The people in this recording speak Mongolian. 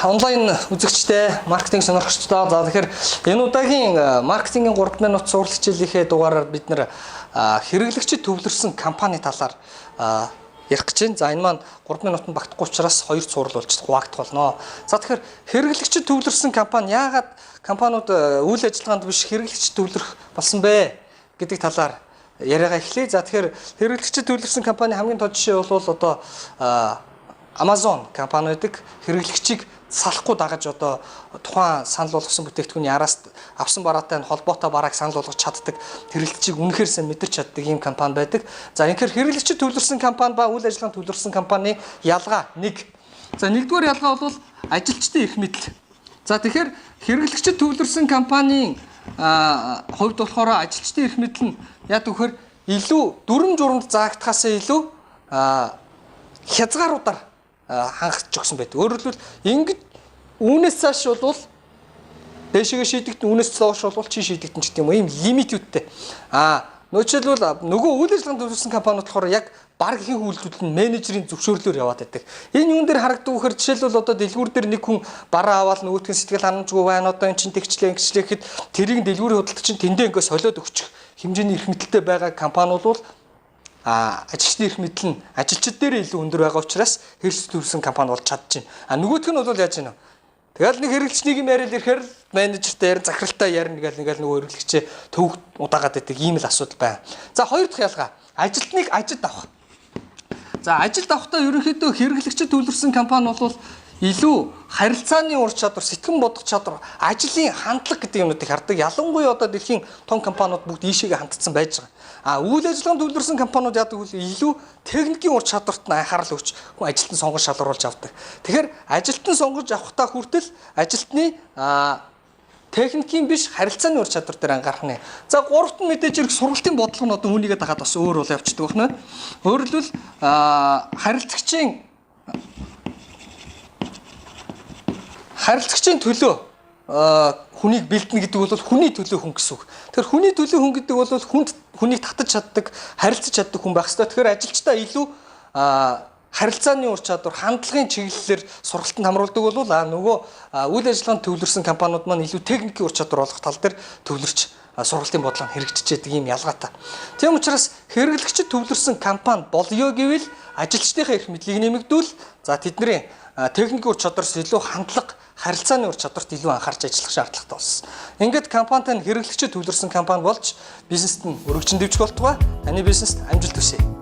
Онлайн үзэгчтэй, маркетинг сонирхогчдоо. За, тэгэхээр энэ удаагийн маркетингийн 3 минут сурал хичээлийнхээ дугаараар бид нар хэрэглэгчид төвлөрсөн компани талаар ярих гэж байна. За, энэ маань 3 минутанд багтахгүй учраас хоёр цуврал болж хуваагдах болно. За, тэгэхээр хэрэглэгчид төвлөрсөн компани, яагаад компаниуд үйл ажиллагаанд биш, хэрэглэгчид төвлөрөх болсон бэ гэдэг талаар яриагаа эхлэе. За, тэгэхээр хэрэглэгчид төвлөрсөн компани хамгийн тод жишээ бол одоо Amazon компани байдаг. Хэрэглэгчийг салахгүй дагаж, одоо тухайн санал болгосон бүтээгдэхүүний араас авсан бараатай нь холбоотой барааг санал болгож чаддаг, хэрэглэгчийг үнэхээр сайн мэдэрч чаддаг ийм компани байдаг. За, ингэхээр хэрэглэгчид төвлөрсөн компани ба үйл ажиллагаанд төвлөрсөн компани ялгаа нэг. За, нэгдүгээр ялгаа бол ажилчдын эрх мэдэл. За, тэгэхээр хэрэглэгчид төвлөрсөн компанийн хувьд болохоор ажилчдын эрх мэдэл нь яг гэхээр илүү дүрэм журамд заагдахаас илүү хязгааруудаар хангаж өгсөн байдаг. Өөрөөр хэлбэл, ингэж үүнээс цааш бол дээшээгээ шийдэгдэн, үүнээс доош бол чи шийдэгдэн ч гэдэг юм уу, ийм лимитүүдтэй. Нөөцлөл нөгөө үйл ажиллагаанд төвлөрсөн компаниуд болохоор яг баг ихэнх үйлдэлүүд нь менежерийн зөвшөөрлөөр яваад байдаг. Энэ юун дээр харагддаг вэхээр, жишээлбэл, одоо дэлгүүр дээр нэг хүн бараа аваад нөгөөх нь сэтгэл ханамжгүй байна. Одоо эн чинь тэгчлээ, ингэчлээ гэхэд тэрийг дэлгүүрийн худалдагч чинь тэндээ ингээ солиод өгчих хэмжээний эрх мэдэлтэй байгаа компани бол ажилчны эрх мэдэл нь ажилчид дээр илүү өндөр байгаа учраас хэрэглэгч төвлөрсөн компани болж чадчихэв. А нөгөөх нь бол яаж юм бэ? Тэгэл нэг хэрэглэгчнийг юм яриад ирэхээр менежертэй ярина, захиралтай ярина гэл нэгэл нөгөө хэрэглэгчээ төвөг удаагаад байдаг ийм л асуудал байна. За, хоёр дахь ялгаа, ажилтныг ажилд авах. За, ажилд авахдаа ерөнхийдөө хэрэглэгчид төвлөрсөн компани бол илүү харилцааны ур чадвар, сэтгэн бодох чадвар, ажлын хандлага гэдэг юмнуудыг хардаг. Ялангуяа одоо дэлхийн том компаниуд бүгд ийшээгээ хандсан байж байгаа. А үйл ажиллагаанд төвлөрсөн компаниуд яадаг вэ? Илүү техникийн ур чадварт нь анхаарал өгч хүн ажилтан сонгож шалгаруулж авдаг. Тэгэхээр ажилтан сонгож авахдаа хүртэл ажилтны техникийн биш, харилцааны ур чадвар дээр анхаарах нэ. За, гуравт нь мэдээж хэрэг сургалтын бодлого нь одоо үүнийгээ дагаад бас өөр бол явчихдаг байна. Өөрөөр хэлбэл, харилцагчийн төлөө хүнийг бэлдэнэ гэдэг бол хүний төлөө хүн гэсэн үг. Тэгэхээр хүний төлөө хүн гэдэг бол хүнд хүнийг татаж чаддаг, харилцаж чаддаг хүн байх ёстой. Тэгэхээр ажилчдаа илүү харилцааны ур чадвар, хандлагын чиглэлээр сургалтанд хамруулдаг бол нөгөө үйл ажиллагаанд төвлөрсөн компаниуд маань илүү техникийн ур чадвар олох тал дээр төвлөрч сургалтын бодлого нь хэрэгжиж ийм ялгаатай. Тийм учраас хэрэглэгчид төвлөрсөн компани болёо гэвэл ажилчдынхаа эрх мэдлийг нэмэгдүүл, за, тэдний техникийн ур чадвараас илүү хандлага, харилцааны ур чадварт илүү анхаарч ажиллах шаардлагатай болсон. Ингээд компанитай нь хэрэглэгчид төвлөрсөн компани болж бизнест нь өргөжин дэвжих болтугай. Таны бизнест амжилт хүсье.